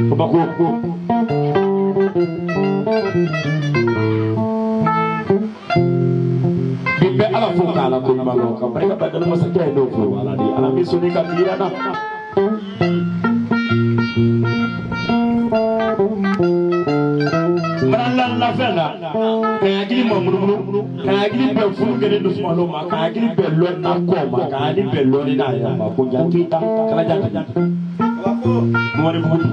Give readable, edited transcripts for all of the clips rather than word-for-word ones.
Kabako. Bi bɛ Ala fo k'Ala ko ɲuman dɔn ka barika da Galo masakɛ ye n'o fo Ala de Ala min sɔnni ka miiri an na. Marala lafɛn na ka hakili ma munumunu ka hakili bɛn furu kelen dusumalo ma ka hakili bɛn lɔnni na kɔ ma ka hakili bɛn lɔnni n'a yɛrɛ ma ko jan keyita kalajan Mɔribugu.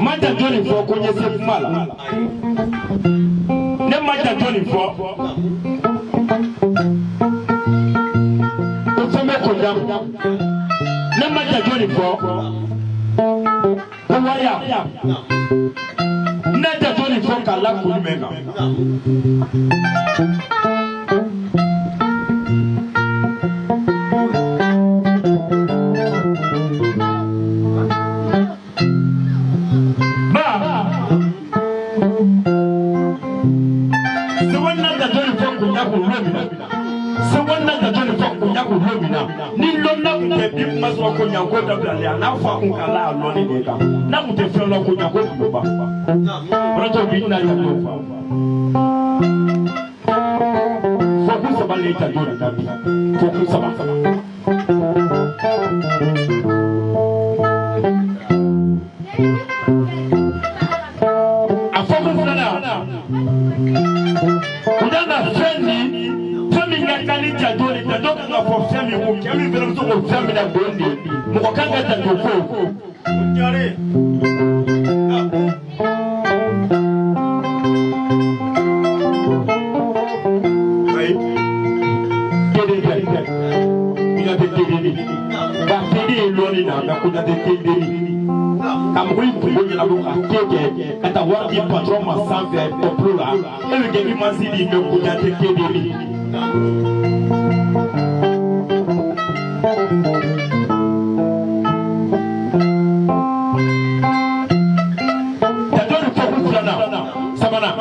Ma janto nin fɔ ko n ye se kuma la ne ma janto nin fɔ ko fɛn bɛ kojan ne ma janto nin fɔ ko wariya ne janto nin fɔ k'a la kun jumɛn kan. Ba sɛbɛn na janto nin fɔ kunya kun lon min na sɛbɛn na janto nin fɔ kunya kun lon min na ni lɔnna kun tɛ bi kuma sɔrɔ ko ɲanko dabilalen a n'a fa kun ka la a lɔnni de kan n'a kun tɛ fɛn lɔn ko ɲanko kun bɛ ban o de to bi na janto fɔ fɔkun saba le janto nin na bi fɔkun saba. A fɔkun filanan u nana fɛn ni fɛn min ka kan ni janto ni janto kan ka fɔ fɛn min kun cɛ min fana bɛ se k'o fɛn minɛ k'o di mɔgɔ kan ka janto ko. Ayi kelen tɛ Kuyate kelen de nka kelen ye lɔnni na nka Kuyate kelen de ka mɔgɔ in kungo ɲɛnabɔ ka te kɛ ka taa wari di patɔrɔn ma sanfɛ kɔpilo la e bɛ kɛ imasi di mɛ Kuyate kelen de. Janto ni fɔkun filanan sabanan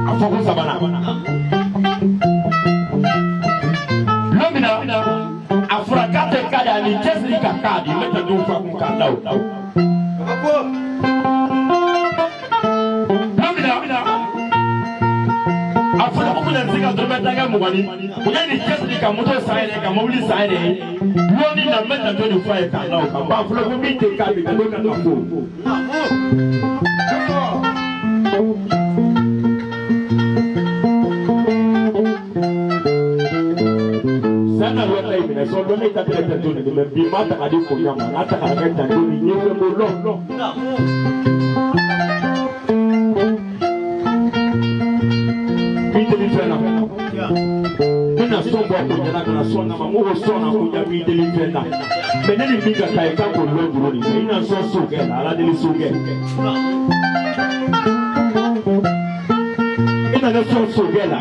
a fɔkun sabanan lon min na a fɔra k'a tɛ k'a ye a ni cɛsiri ka k'a di n bɛ janto fa kun k'a la o. Lon min na a fɔra ko bɛna se ka dɔrɔmɛ tan kɛ 20 ni o ye nin cɛsiri ka moto san yɛrɛ ka mobili san yɛrɛ ye lɔnni na n bɛ janto nin f'a ye k'a la o kan ba fɔlɔ ko min tɛ k'a bi janto kan ka fo. San na lɔnna in minɛ sɔn lɔnni ta tɛ janto nin mɛ bi ma ta ka di koɲa ma n'a ta ka kɛ janto nin ye fɛn ko lɔn. Min deli fɛn na ne na sɔn bɔ ko ɲɛna ka na sɔn na ma n ko sɔn na ko ɲa min deli fɛn na mɛ ne ni min ka kan i kan k'o lɔn juru nin fɛ i na sɔn sokɛ la ala deli sokɛ i na ne sɔn sokɛ la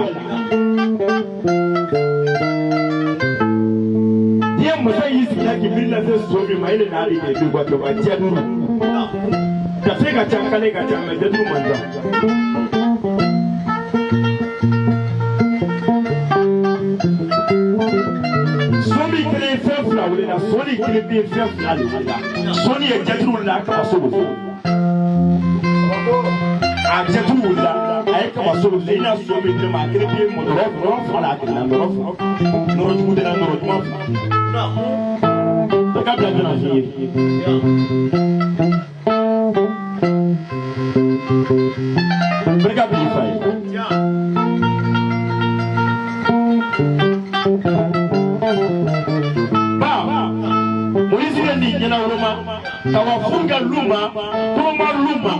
diɲɛ masa y'i sigi k'i miiri lase so min ma e de n'a de kɛ bi wa dɔgɔ jɛ duuru gafe ka ca kale ka ca mɛ jɛ duuru man ca. So min kelen ye fɛn fila wele la so ni kelen bɛ fɛn fila de wele la so ni ye jɛturu wele a kaba so wele a jɛturu wele a ye kaba so wele i na so min di ne ma a kelen bɛ nɔrɔ nɔrɔ fila la a kelen na nɔrɔ fila nɔrɔ jugu tɛ na nɔrɔ ɲuman fila ka bila jɔn na f'i ye. Barika b'i fa ye. Ba Moyizi ye nin ɲɛnawoloma ka wa furu kɛ lu ma koloma lu ma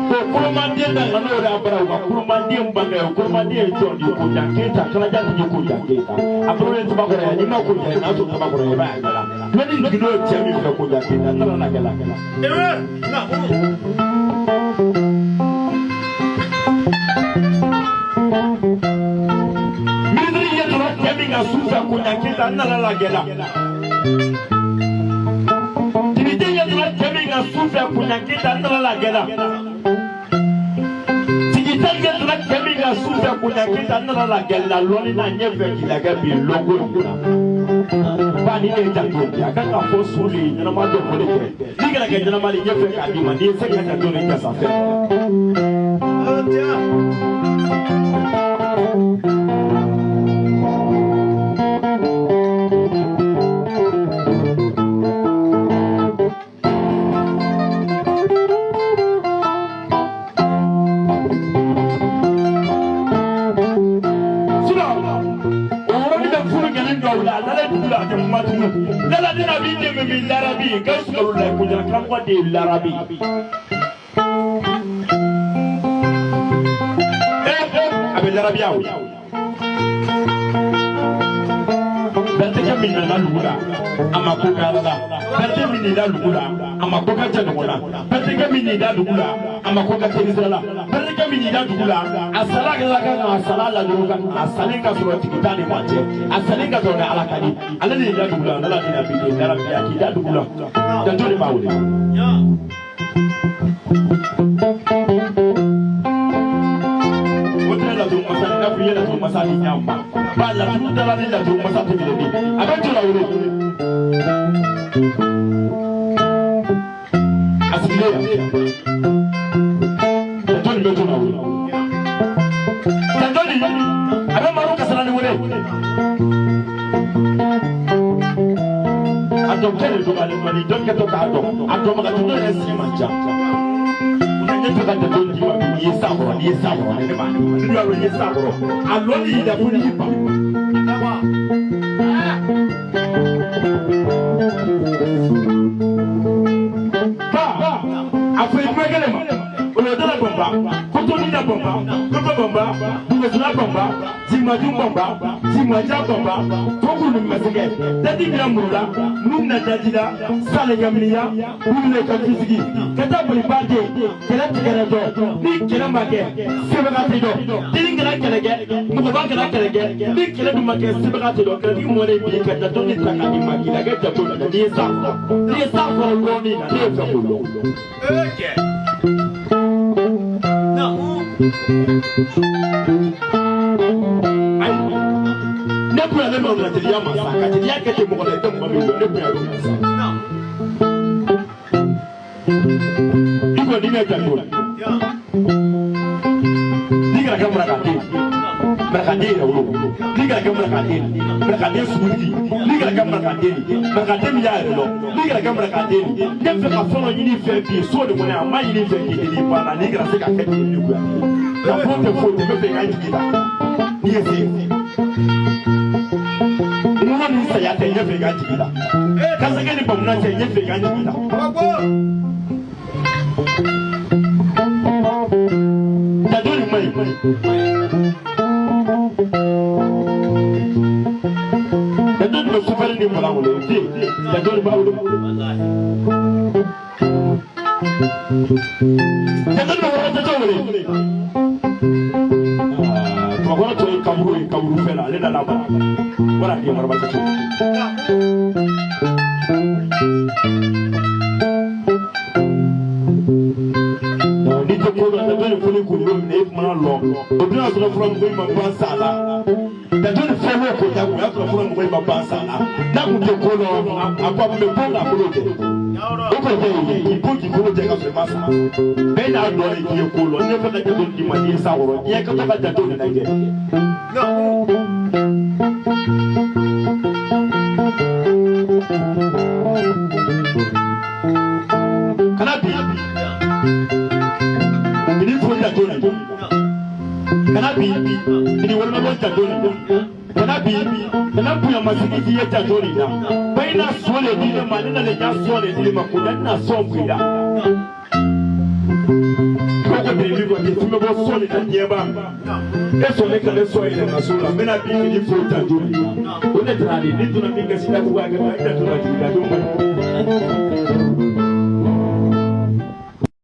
ko kolomaden da nka n'o de y'a bara u ka kolomaden bange o kolomaden ye jɔn de ye Kojan Keyita Kalajan tun ye Kojan Keyita a bolo ye Tabakɔrɔ ye n'i ma Kojan ye n'a sɔrɔ Tabakɔrɔ ye i b'a ye a ɲɛ la lɔnni gindo ye cɛ min fɛ Kojan Keyita n nana kɛ la. Minisiri ɲɛ tora cɛ min kan su fɛ Kojan Keyita n nana lajɛ la. Député ɲɛ tora cɛ min kan su fɛ Kojan Keyita n nana lajɛ la. fɛ Koɲa Keyita n nana lagɛli la lɔnni na n ɲɛ fɛ k'i lagɛ bi lɔnko in na. Ba ni ne ye janto bi a kan ka fɔ su de ye ɲɛnama dɔ ko de kɛ n'i kana kɛ ɲɛnama de ɲɛ fɛ k'a d'i ma n'i ye se ka janto ni jasa fɛ. Sinon, o yɔrɔnin bɛ furu gɛlɛn dɔw la, a nalen dugu la a tɛ kuma tugun. Laladen a b'i dɛmɛ bi larabi, Gawusu Kalula Koɲa karamɔgɔ de ye larabi. A bɛ larabiya o. Bɛrɛtɛkɛ min nana lugu la, a ma ko kɛ Ala la. Bɛrɛtɛ min nana lugu la, a ma ko kɛ jɛɲɔgɔn na. Bɛrɛtɛkɛ min nana dugu la, a ma ko kɛ terisira la. Bɛrɛtɛkɛ min nana dugu la, a sala la ka kan, a sala ladoro ka kan, a salen ka sɔrɔ tigi t'a ni maa cɛ, a salen ka sɔrɔ ni Ala ka di. Ale de y'i da dugu la, Ala de na bi den larabiya k'i da dugu la. Janto de b'a wele. O tɛ laturu masa i n'a fɔ i ye laturu masa di ɲa ma. Ba laturu dala ni laturu masa tɛ kelen ye. A bɛ jɔ la wele. A sigilen yan. Janto nin bɛ jɔ la wele. Janto nin a bɛ Maro Kasara ni wele. A dɔnkɛ de dɔgɔyalen man di dɔnkɛ tɔ k'a dɔn a dɔnbaga tɛ dɔw yɛrɛ si man ca. Ne fɛ ka dɛmɛ d'i ma bi n'i ye sa kɔrɔ n'i ye sa kɔrɔ ne b'a ne y'a dɔn i ye sa kɔrɔ a lɔ ni y'i da fo n'i y'i ban. Ba a fɔ i kuma kelen ma olodala bɔnba kotoni da bɔnba koto bɔnba dugusuna bɔnba jimaju bɔnba jimaja bɔnba tokuru ni masakɛ dadi bila muru la mun na daji la sale kaminiya wuli ka fisigi ka taa boli ba den kɛlɛ tigɛrɛ dɔ ni kɛlɛ ma kɛ sɛbɛka tɛ dɔn denni kana kɛlɛ kɛ mɔgɔba kana kɛlɛ kɛ ni kɛlɛ dun ma kɛ sɛbɛka tɛ dɔn kɛlɛtigi mɔnen bi ka jato ni ta k'a d'i ma k'i la kɛ jato la n'i ye sa n'i ye sa kɔrɔ lɔɔni na ne ye fɛn k'o lɔn. Ayi ne bonya ne ma ka teliya ma sa ka teliya kɛ ten mɔgɔ la i tɛ mɔgɔ min dɔn ne bonya l'o ma sa. I kɔni bɛ janto n'i kana kɛ marakaden marakaden yɛrɛ wolo n'i kana kɛ marakaden marakaden sugutigi n'i kana kɛ marakaden marakaden min y'a yɛrɛ dɔn n'i kana kɛ marakaden ne fɛ ka fɛn dɔ ɲini i fɛ bi so de kɔnɔ a ma ɲini i fɛ k'i deli banna n'i kana se ka kɛ ten ni goya nafolo tɛ foyi tɛ n bɛ fɛ i ka n jigi ta n'i ye se ŋɔnɔ ni saya tɛ n ɲɛ fɛ i ka n jigi ta kasɛgɛ ni bamunan cɛ n ɲɛ fɛ i ka n jigi ta. Janto nin ma ɲi. Janto nin bɛ sofɛri ni volant wele den janto nin b'a wele. Janto nin bɛ wɔrɔtɔtɔ wele. Tubabukɔrɔ tɔ ye kaburu ye kaburu fɛn na ale nana bara wala den maraba tɛ to. N'i tɛ ko dɔn janto nin foli k'o minɛ e kumana lɔ o dun y'a sɔrɔ fura mɔgɔ in ma ban sa la janto nin fɛn b'o ko ta o y'a sɔrɔ fura mɔgɔ in ma ban sa la n'a kun tɛ ko dɔn a ko a kun bɛ bɔ k'a bolo jɛ o kɔrɔ tɛ k'i bɔ k'i bolo jɛ ka sɔrɔ i ma sa bɛɛ n'a dɔn de k'i ye ko lɔ n'i ye fɛn ka janto d'i ma n'i ye sa kɔrɔ n'i ye ka to ka janto nin lajɛ. Kana bi ini fo janto nin kana bi ini walemalɔ janto nin kana bi kana bonyamasigi k'i ye janto nin na ba i na sɔn de di ne ma ne nana i sɔn de di ne ma ko ne na sɔn bɔ i la ko ko deli ko ten bɛ bɔ sɔn de na diɲɛ ba e sɔn ne ka ne sɔn yɛlɛ ka so la n bɛna bi k'i fo janto nin na o de taara de ni donna min gasi la ko k'a kɛ e janto la jigin janto ma.